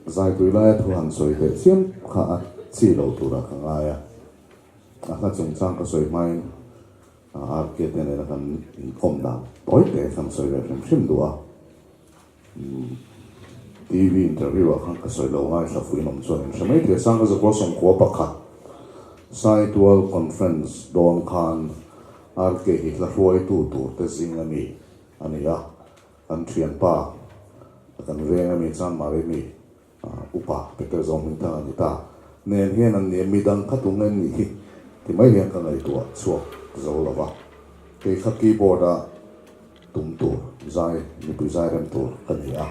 Zaipui laia thu han sawi teh chiam kha a chi lo turah ka ngai a, a hla chungchang ka sawi hmain RK te nena kan inkawm dan tawi te kan sawi ve hrim hrim duh a. TV interview ah khan ka sawi lo ngaithla fuin awm chuan in hre mai thei a, Sangha Zakua Sawmkua pakhat Saitual Conference dawn khan RK hi hla hruaitu tur te zing a mi a ni a, kan thianpa kan veng a mi Chanmari mi upa Peter Zohmingthang a ni ta nen hian an ni a, midang kha tung en nih hi ti mai hian ka ngaihtuah chhuak zo lo va, kei kha keyboard a Tum tur zai, mipui zai rem tur ka ni a.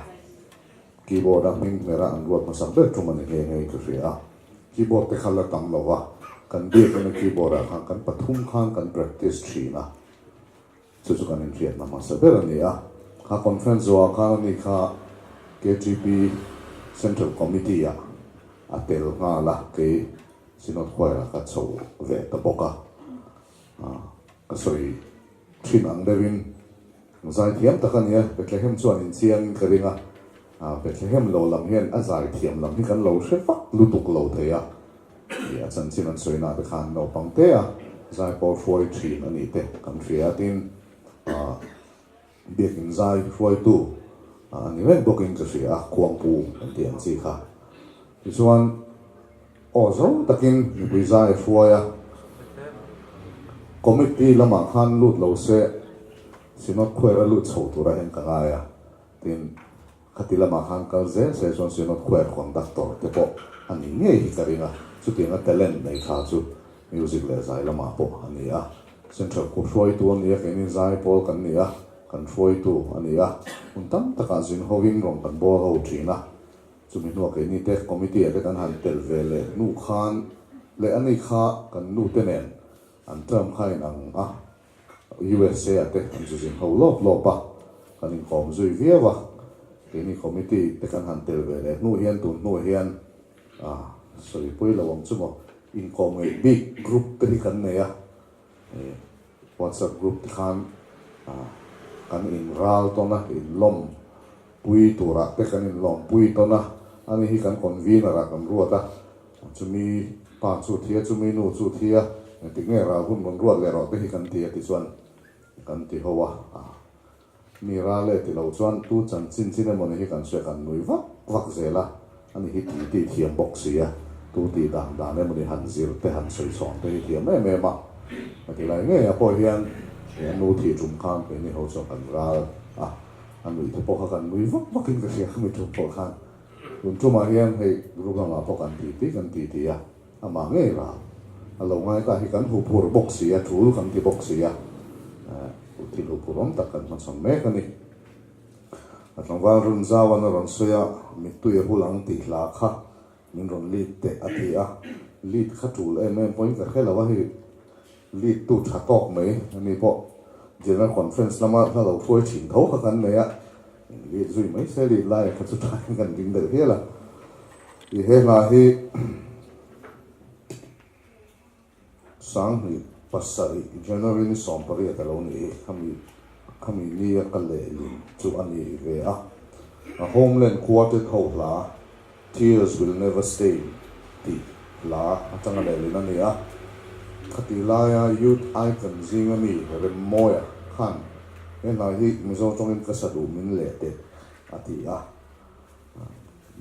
Keyboard a hming hmera an ruat hmasak ber tum a ni nghe nghe ka hria a. Keyboard te kha la tam lo va, kan biakina keyboard ah khan kan pathum khan kan practice thin a. Chu chu kan inhriatna hmasa ber a ni a. Kha conference zawhah khan a ni kha KTP Central Committee ah a tel nghal a, kei Synod Choir ah ka chho ve ta bawk a. Ka sawi thin ang deuhin zai thiam tak a nia, Bethlehem chuan inchiangin ka ring a, Bethlehem lo lam hian a zai thiam lam hi kan lo hre vak lutuk lo thei a, tih a chanchin an sawi na te khan naupang te a zai pawl hruai thin a nih te kan hria a, tin biakin zai hruaitu a ni reng bawkin ka hria a, khuangpu kan tih ang chi kha. Tichuan aw zo takin mipui zai a hruai a, committee lamah khan lut lo se Synod Choir a lut chho tura hian ka ngai a, tin khati lamah khan kal zel se chuan Synod Choir conductor te pawh a ni ngei hi ka ring a, chutianga talent nei tha chu music leh zai lamah pawh a ni a, Central kut hruaitu a ni a, keini zai pawl kan ni a, kan hruaitu a ni a, hun tam takah zin hovin rawn kan bawl ho thin a. Chumi hnuah keini te committee ah te kan han tel ve leh hnu khan leh ani kha kan nu te nen an term kha in ang a, USA ah te an zu zin ho lawp lawp a, kan inkawm zui viau a, keini committee te kan han tel ve leh hnu hian tun hnu hian ah sawi pui lo ang chu maw inkawm ngeih bik group te hi kan nei a, WhatsApp group te khan kan in ral tawn a, in lawm pui turah te kan in lawm pui tawn a, ani hi kan convener ah kan ruat a, chumi pa chu thi a, chumi nu chu thi a, engtik nge ral hun rawn ruat leh rawh te hi kan ti a tichuan kan ti ho a, mi ral e ti lo chuan tu chanchin chin emawni hi kan hria kan nui vak vak zel a, ani hi ti ti thiam bawk si a, tu tih dan dan emawni han zir te han sawi chhawn te hi thiam em em a, ka ti lai ngei a pawh hian he a nu thih tum khan keini ho chuan kan ral a, a nuih te pawh kha kan nui vak vak in ka hria khami tum pawh khan tun tumah hian hei group lamah pawh kan ti ti kan ti ti a, amah ngei ral a lo ngai ta hi kan huphur bawk si a, tul kan ti bawk si a, thil huphur awm tak kan hmachhawn mek a ni. A tlangval run zauan a rawn sawi a, mittui a hul ang tih hla kha min rawn lead teh a ti a, lead kha tul em em pawhin ka hre lo a, hei lead tu tha tawk mai ani pawh General Conference lama hla lo hruai thin tho kha kan nei a, lead zui mai se lead laia kha chu tha in kan ding deuh hial a, i he hla hi Sanghnih pasarih January ni 18 a lo ni hi, khami khami nia ka lehlin chu a ni ve a. A Homeland Quartet ho hla Tears Will Never Stain tih hla atanga lehlin a ni a. Khati laia Youth Icon zinga mi Remmawia khan he hla hi Mizo tawngin ka sa duh min leh teh a ti a.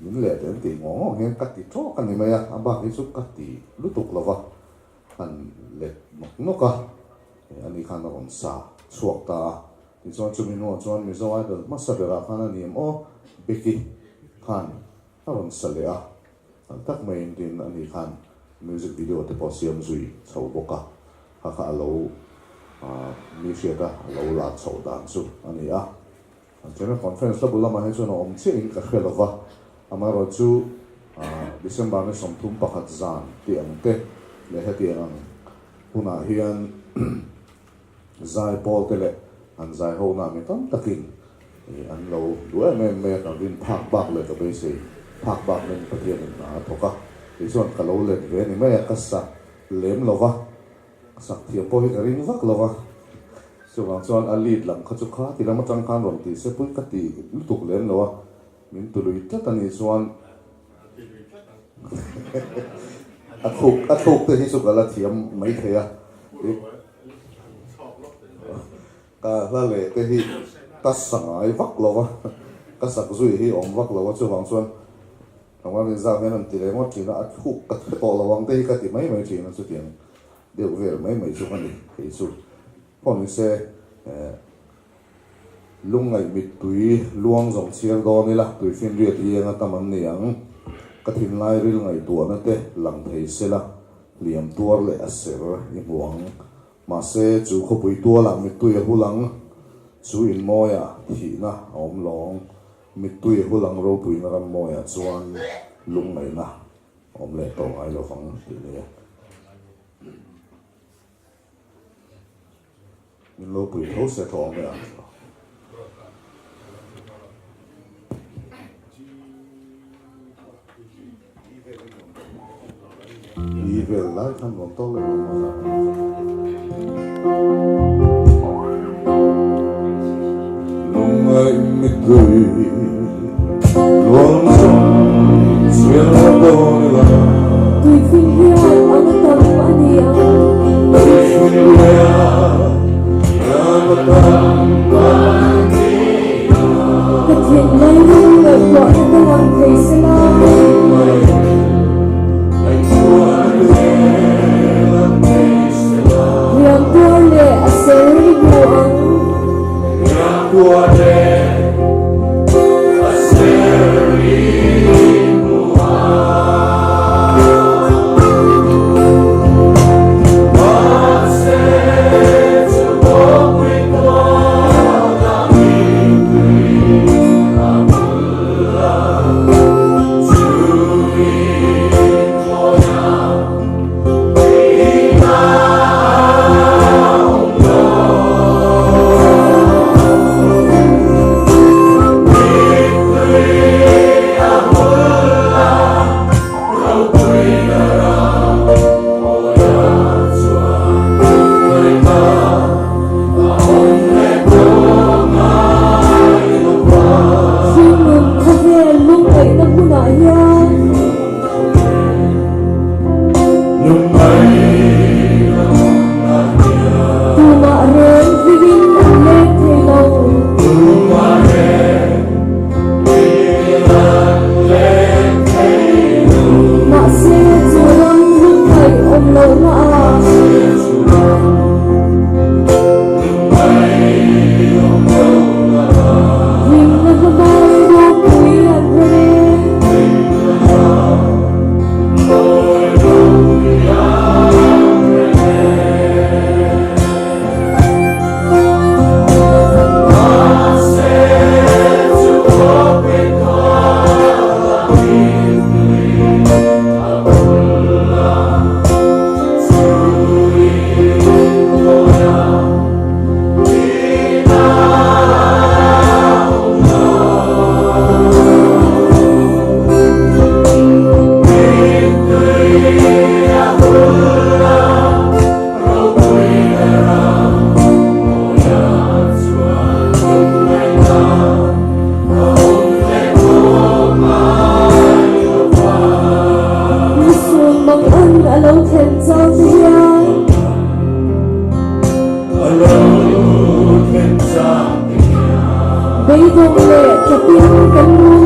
Min leh teh an tih ngawng ngawng hian ka ti tawk a ni mai a, a bak hi chu ka ti lutuk lo va, han let nawk nawk a, ani khan a rawn sa chhuak ta a, tichuan chumi hnuah chuan Mizo Idol hmasa berah khan a ni em aw, Becky khan a rawn sa leh a, ang tak maiin tin ani khan music video te pawh siam zui chho bawk a, kha kha a lo mi hriat a, a lo lar chhoh dan chu a ni a. General Conference la bul lamah hi chuan a awm chiah in ka hre lova, amaherawhchu December ni 31 zan tih ang te leh hetiang ang hunah hian zai pawl te leh an zai ho na mi tam takin an lo duh em em mai a, kan rin phak bak leh ka beisei phak bak nen Pathianin hna a thawk a, kei chuan ka lo let ve a ni mai a, ka sak lem lova, sak thiam pawh hi ka ring vak lova. Chuvang chuan a lead lam kha chu kha ti lam atang khan rawn ti se pui ka ti lutuk lem lo a, min tului tlat a nih chuan A thluk a thluk te hi chu ka la thiam mai thei a. Ka hla leh te hi ka sa ngai vak lo va, ka sak zui hi awm vak lo a, chuvang chuan tlangval min zak hian an ti leh ngawt thin a, a thluk ka hre tawh lo ang te hi ka ti mai mai thin a, chutiang deuh vel mai mai chu ka ni kei chu. Pawh ni se eh lungngaih mittui luang zawng chhiar dawn ila tuifinriat ieng a tam an ni ang, ka thinlai ril ngaihtuahna te lang thei sela hliam tuar leh a ser i hmu ang. Mahse, chu khawpui tualah mittui a hul ang, chu in mawiah thihna a awm lawng. Mittui a hul ang ropuina ram mawiah chuan lungngaihna a awm leh tawh ngai lo vang tih a ni a. Min lo pui tho se tho ang mai ang chu. I vel lai khan nuam tawk leh nuam hmasa. Lungngaih mittui luang zawng chhiar dawn ila. Tuifin hian ang a tam a ni ang. Tuifin hian ang a tam a ni ang. Ka thinlai ring ngaihtuahna ka lang thei se la. Hliam tuar leh a ser i hmu ang. Hringnun khawvel lungngaihna hmunah hian Tumah reng hlimin an leng thei lo. Mahse chu ram lungngaih awm lohna ah. Hlimna hmabawi ropui an rem e. Lusun mang an a lo thlen chang te hian. Beidawng leh tlapin kan rum.